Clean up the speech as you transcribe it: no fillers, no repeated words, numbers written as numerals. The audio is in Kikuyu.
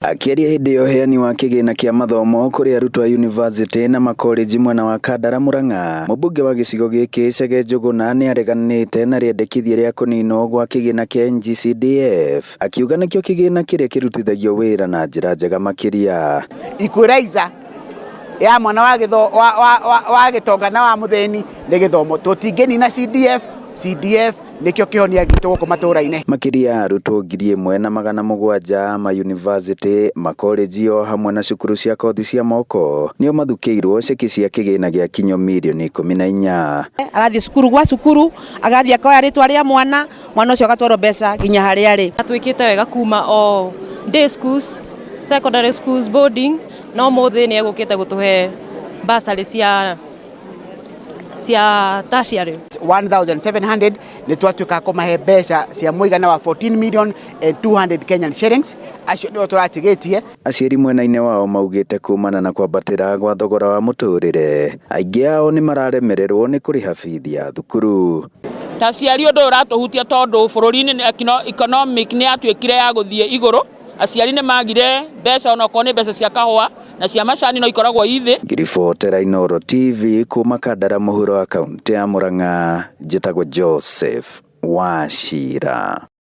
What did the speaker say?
Akĩaria hĩndĩ ya ũheani wa kĩgĩna kĩa mathomo kũrĩ arutwo a yunivasĩtĩ na makoreji mwena wa Kandara Murang'a, mũmbunge wa gĩcigo gĩkĩ Chege Njũgũna nĩ areganĩte na rĩendekithia rĩa kũninwo gwa kĩgĩna kĩa NGCDF, akiuga nĩkĩo kĩgĩna kĩrĩa kĩrutithagio wĩra na njĩra njega makĩria. Equalizer ya mwana wa, gĩtho, wa, wa, wa, wa gĩtonga na wa mũthĩni nĩ gĩthomo. Tũtingĩnina CDF, CDF nĩkĩo kĩhonia gitũ gũkũ matũra-inĩ. Makĩria ya arutwo 1700 ma yunivasĩtĩ, makoreji o hamwe na cukuru cia kothi cia moko nĩo mathukĩirwo ceki cia kĩgĩna gĩa kinyo mirioni 14. Arathiĩ cukuru gwa cukuru, agathiĩ akoya rĩtwa rĩa mwana, mwana ũcio agatwarwo mbeca nginya harĩa arĩ. Twĩkĩte wega kuma o day schools, secondary schools, boarding, no mũthĩ nĩ egũkĩte gũtũhe bursary cia cia tertiary. 1700 nĩ twatuĩka kũmahe mbeca cia mũigana wa 14 million and 200 Kenyan shillings, acio nĩo tũratigĩtie. Aciari mwena-inĩ wao maugĩte kumana na kwambatĩra gwa thogora wa mũtũrĩre, aingĩ ao nĩ mararemererwo nĩ kũrĩha bithi ya thukuru. Ta aciari ũndũ ũyũ ũratũhutia tondũ bũrũri-inĩ economic nĩ yatuĩkire ya gũthiĩ igũrũ, aciari nĩ magire mbeca onokorwo nĩ mbeca cia kahũa na cia macani no ikoragwo ithĩ. Ngĩribotera Inooro TV kuma Kandara mũhuro wa kaũntĩ ya Murang'a, njĩtagwo Joseph Wachira.